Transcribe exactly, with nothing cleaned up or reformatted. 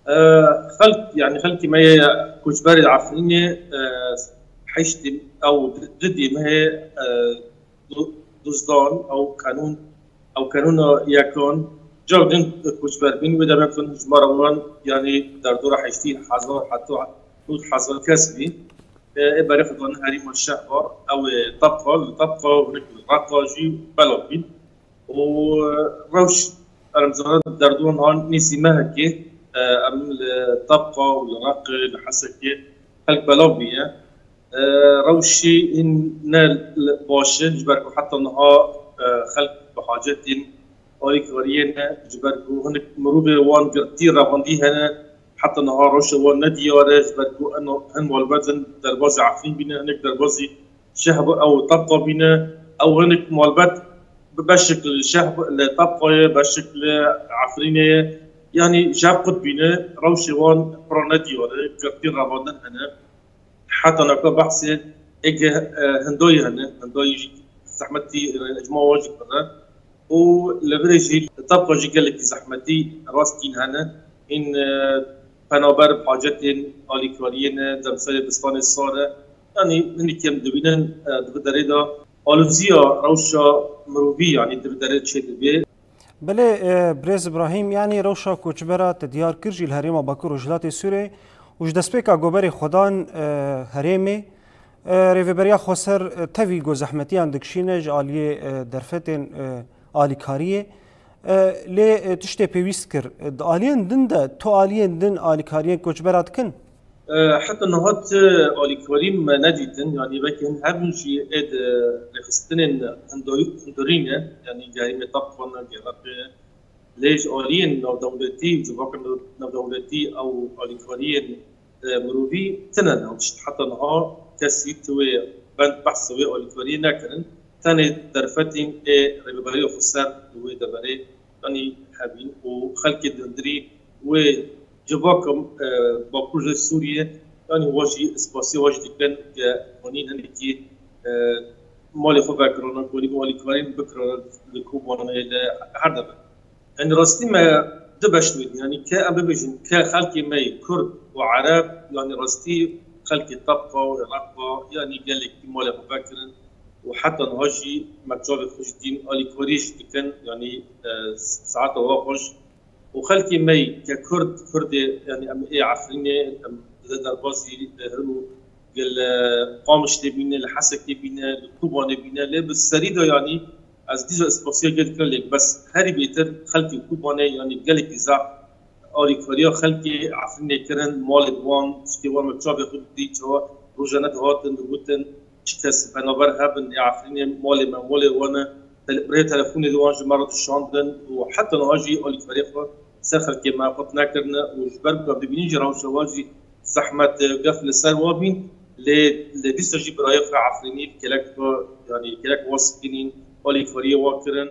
E, xelk, yani xelkê me yê koçberê Efrînê, e, heştê ew di, di dê mehê, e, du-, duzdan ew kanûn, ew kanûna yekan, cewdin koçber bîn, wê demê xwin hijmara wan, yani derdora heştê hezar heta nod hezar kes bî. E, ê berê xwe dane herêma Şehba, ew ê Tebqa, li Tebqa û hinek li Reqa jî belav bîn. û rewş, em zanin derdûn han nîsî mehekê, e, em li Tebqa û li Reqê, li Hesekê xelk belav bûye. E, rewşî hîn ne li baş e, ji ber ku heta niha, e, xelk bi hacetên alîkariyê ne, ji ber ku hinek mirovê wan girtî revandî hene, heta niha rewşa wan ne diyar e, ji ber ku en-, hin malbet in derbazê Efrîn bîne, hinek derbazî Şehb ew Tebqa bîne, ew hinek malbet bi beşek li Şehb, li Tebqa ye, beşek li Efrînê ye. Yanî ji hev qut bîne, rewşê wan pira nediyar e, girtî revandin hene. Heta naka behsê êgê, e, hindayî hene, hindayî jî zehmetî, e, ecma wan jî pir e. Û li virê jî Tebqa jî gelekî zehmetî rastîn hene. Hîn, e, penaber bi hacetên alîkariyê ne, demserê bistanê sar e. Yanî hinek em dibînin, e, di vê derê de alozîya rewşa mirovî, yanî di vê derê çêdibe. Belê, e, birêz Îbrahîm, yanî rewşa koçbera te diyar kir jî li herêma Bakur Rojhilatê Sûriyê û ji destpêka goberê xwedan, e, herêmê, e, Rêveberiya Xweser, e, tevî ku zehmetiyan dikişîne ji aliyê, e, derfetên, e, alîkariyê. E, lê, e, tiştê pêwîst kir. E, di aliyên din de, tu aliyên din alîkariyên koçbera dikin? E, heta niha ti alîkarî me nedîtin, yanî weke hin hebin jî ê di rêxistinên hundoy-, hundirî ne, yanî gerîmê Tebqa ne, gerîmê Reqê, lê ji aliyên navdewletî û civakên navdewletî ew alîkariyên, e, mirovî tine ne. Heta niha kesî ti wê bend behsa wê alîkariyê nekirin. Tenê derfetên ê Rêveberiya Xweser li wê deverê, yanî hebîn û xelkê di hundirî wê civaka, e, Bakur ji Sûriyê, yanî wa jî spasiya wa jî dikin ke wanî hinekî, e, malê xwe vekirana, wanî bi alîkariyên bikirana li Kobanê li her dever. Yanî rastî me du beş dibînin. Yanî ke em bibêjin ke xelkê me yê Kurd û Ereb, yanî rastî xelkê Tebqa û Reqa, yanî gelekî malê xwe vekirin û heta niha jî me çavê xwe ji dîn alîkarî jî dikin, yanî, e, saeta wa xweş. Û xelkê me yê ke Kurd, Kurdê, yanî em ê Efrînê, em li derbazî, e, hin û gel, e, Qamişlê bîne, li Hesekê bîne, li Kobanê bîne, lê bi serî de yanî ez dîsa spasiya gel dikim, lê bes herî bêtir xelkê Kobanê, yanî gelekî zaf alîkariya xelkê Efrînê kirin, malê wan, tiştê wan me çavê xwe dî, çawa rojane dihatin, digotin, çi kes penaber hebin ê Efrînê, malê me, malê wan e, tele-, rê telefonê li wan ji me re dişandin û heta niha jî alîkariyê xwe ser xelkê me qut nekirine û ji ber ku em dibînin jî rewşa wan jî zehmet, e, gef li ser wan bîn, lê, lê dîsa jî birayê xwe Efrînî li kelek xwe, yanî li kelek wan sikinîn, alîkariyê wan kirin.